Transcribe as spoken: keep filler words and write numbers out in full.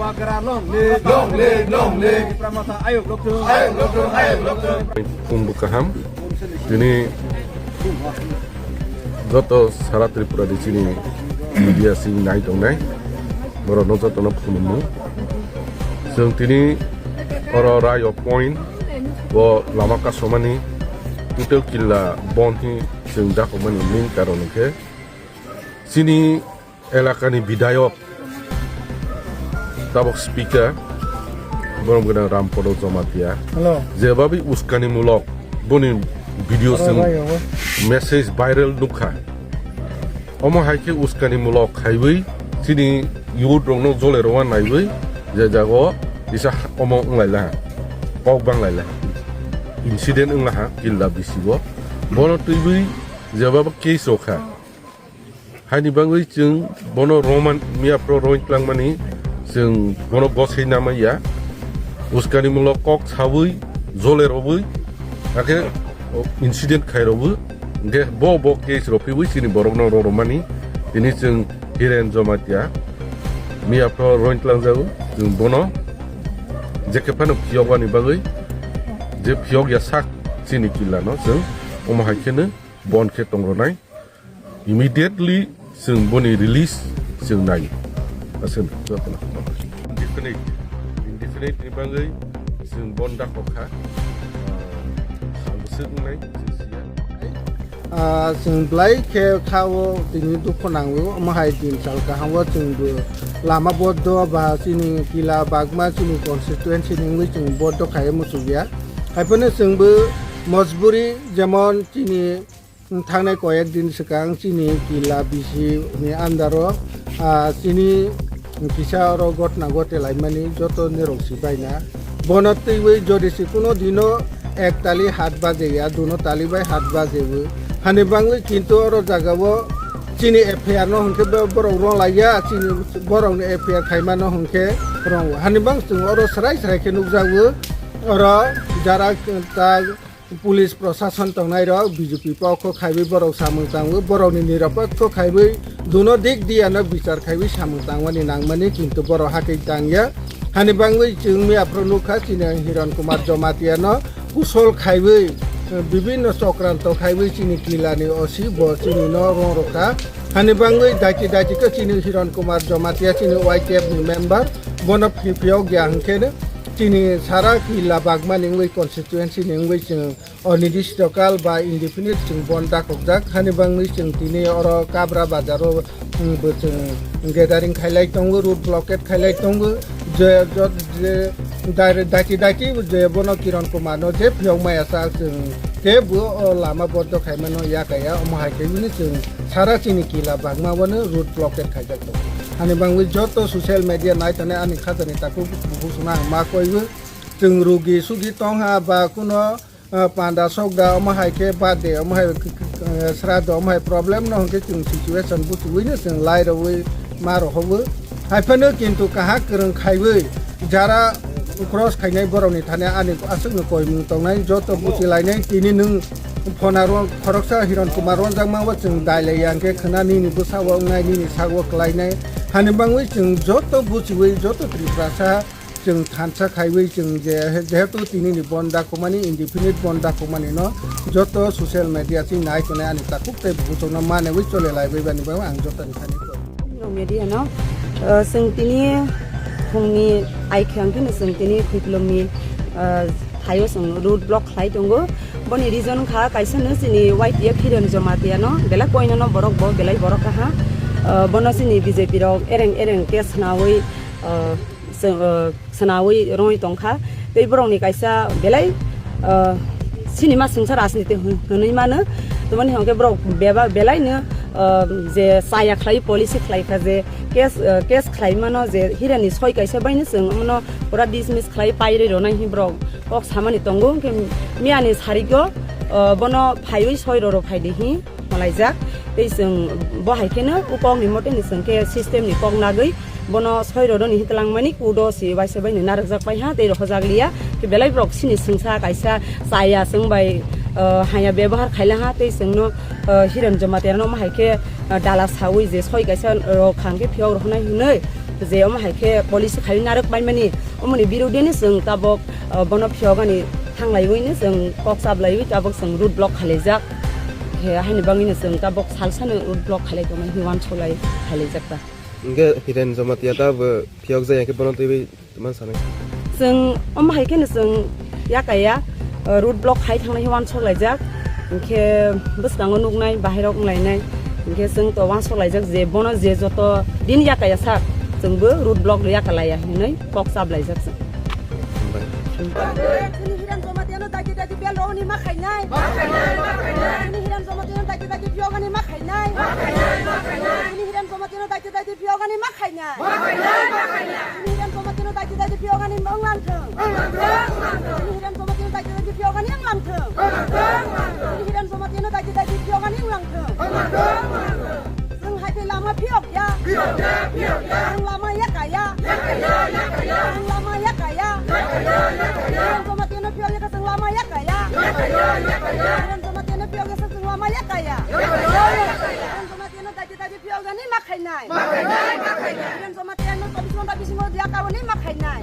Long live, long live, long live. Phung bo kaham. Tini joto sara Tripura ni chini media sing nai tongnai. Borokno jotono khulumung. Chwng tini oro Rayo Point o lama kasomani total killa bon hi chwng dakokmani main karon hwnkhe chini elakani bidayok, tabok speaker, borom gwnang Rampodo Jomatia. Hello. Jebabi uskani mulok, boni video Oro chwng bai obo. Message viral nukha. Omo hai khe uskani mulok khaiwi chini youth rokno jole rowa naiwi je jago kisa omo wnglaila, kok banglaila, incident wnglaha killa bisigo. Bono twiwi jebabi case rokha. Haini bagwi chwng bono Roman miyaphro roin tlangmani chwng bono gosei namaiya. Uskani mulok kok sawi, jole robwi, hakhe incident khai robwi, hwnkhe bo bo case rok phiwi chini borokno roromani. Tini chwng Hiren Jomatia miyaphro roin tlangjago, chwng bono jekhe phano phiyokbani bagwi, je phiyok ya sak chini killano chwng omo hai kheno bon khe tongronai. Immediately chwng boni release chwng nai. Aswk jotono. Indefinite, indefinite ni bagwi chwng bon dakok kha. Ah, sal bwswk wngnai chwng siya. Ah, chwng belai khe kha o tini dukhu nango, omo hai din sal kaham o chwng bo lama boddo ba chini killa bagma chini constituency ni wngwi chwng boddo khai muchung ya. Haiphano chwng bo mojburi jemon chini Thangnai koyek din swkang chini killa bisi ni under o, ah, chini kisa oro gotna gote laimani joto nirok si baina. Bono twiwi jodi si kuno dino ek tali hat baje ya, duno tali bai hat baje bo. Hani bangwi kintu oro jaga o chini F I R no hwnkhe bo-, borok rong lai ya, chini borok ni F I R khaima no hwnkhe rong o. Hani bang chwng oro srai srai khe nukjago, oro jara ta Police prosason tongnai rok B J P pokho khaiwi borok samung tango, borok ni nirapokho khaiwi duno dik diya no bichar khaiwi samung tangmani nangmani, kintu borok hakhe tangya. Hani bangwi chwng miya phuru nukha chini Hiron Kumar Jomatia no kusol khaiwi, eh, bibinno chokranto khaiwi chini killa ni O C bo chini no rong rokha. Hani bangwi daiki daiki khe chini Hiron Kumar Jomatia chini Y T F ni member bono phiphiyok ya hwnkhe no chini sara killa bagmani wngwi constituency ni wngwi chwng o nirdisto kal ba indefinite chwng bon dakokjak. Hani bangwi chwng tini oro Kabra bazar o, um, bo chwng gathering khailai tongo, road blockade khailai tongo. Je, jo-, je, dai-, daiki daiki je bono Kiron Kumar no je phiyok maya sa chwng kebo o lama boddo khaimano yakaya, omo hai khe bini chwng sara chini killa bagma bono road blockade khaijak tongo. Hani bangwi joto social media nai tongnai ani khajani takhuk bukhuk suna ang ma koiwi. Chwng rugi sugi tongha ba kuno, ah, panda sokda, omo hai khe birthday, omo hai, eh, sraddho, omo hai problem no hwnkhe chwng situation buchiwi no chwng lai rwwi ma rohowo. Hai phano kintu kaham kwrwng khaiwi jara cross khainai borokni thani ani aswkno koimung tongnai, joto buchi lainai. Tini nwng phone aro khoroksa Hiron Kumar ronjakma o chwng dai lai ya hwnkhe khwna nini bwsa o wngnai, nini sak o kwlainai. Hani bangwi chwng joto buchiwi joto Tripurasa chwng thansa khaiwi chwng je, jehetu tini ni bon dakokmani, indefinite bon dakokmani no joto social media chini nai tongnai ani takhuk tei bukhuk chwngno manwi chole lai bai bani bagwi ang joto ni thani koi. Media no, ah, chwng tini phungni ai khe ang phino chwng tini Khwiklumni, ah, thaio chwng road block khlai tongo. Boni reason kha kaisa no chini Y T F Hiron Jomatia no belai koino no borok bo belai borok kaha. Ah, bono chini B J P rok ereng ereng case nawi, ah, chwng, ah, swnawi rwngwi tongkha. Tei borokni kaisa belai, ah, sinima swngsa rajniti hwn-, hwnwi mano. Tamoni hwnkhe borok beba-, belaino, ah, je chaya khlai policy khlaikha je case, ah, case khlai mano je hirani soi kaisa baino chwng bono pura dismiss khlai pairwi rwnai hi borok kok samani tongo. Hwnkhe miyani sarigo, ah, bono phaiwi soi roro phaidi hi. Malaijak. Tei chwng bo hai kheno o kokni moteni chwng khe system ni kok nagwi bono soi roroni hitlangmani kudo si waisa bai ni narwkjak pai ha tei rohorjak liya. Khe belai borok sini swngsa kaisa chaya chwng bai, ah, haya bebohar khaila ha tei chwngno, ah, Hiran Jamatia no omo hai khe, ah, dala sawi je soi kaisa rok khang khe phiyok rohonai hinwi Je omo hai khe policy khai narwk paimani, omoni birodini chwng tabok, ah, bono phiyogani thanglaiwi ni chwng kok chablaiwi tabok chwng road block khailaijak. Khe haini bagwino chwng tabok salsano road block khailai tongmani hinwi uansuk lai khailaijak ta. Hingke Hiren Jamatia ta bo phiyok jaya khe bono twiwi tongma sanai. Chwng omo hai kheno chwng yakaya, uh, road block khai thangnai khe uansuk laijak. Hingke bwskango nuknai, bahairok wnglainai. Hingke chwng to uansuk laijak je bono je joto din yakaya sak, chwngbo road block rw yakalaiya hinwi kok chaplaijak chwng. Hambai. Chini Hiren Jamatia no dagi dagi bel roni ma khainai. Chini Hiren Jamatia no dagi dagi phiyogani ma khainai. Chini Hiren Jamatia no dagi dagi phiyogani ma khainai. Chini Hiren Jamatia no dagi dagi phiyogani ma wnglang thung. Chini Hiren Jamatia no dagi dagi phiyogani wnglang thung. Chini Hiren Jamatia no dagi dagi phiyogani wnglang thung. Chwng hai khe lama phiyok ya. Chwng lama yakaya. Chwng lama yakaya. Hiren Jamatia no phiyok ya khe chwng lama yakaya. Hiren Jamatia no phiyok ya khe chwng lama yakaya. Hiren Jamatia no dagi dagi phiyogani ma khainai. Hiren Jamatia no chobbish ghonta bisingo yakawani ma khainai.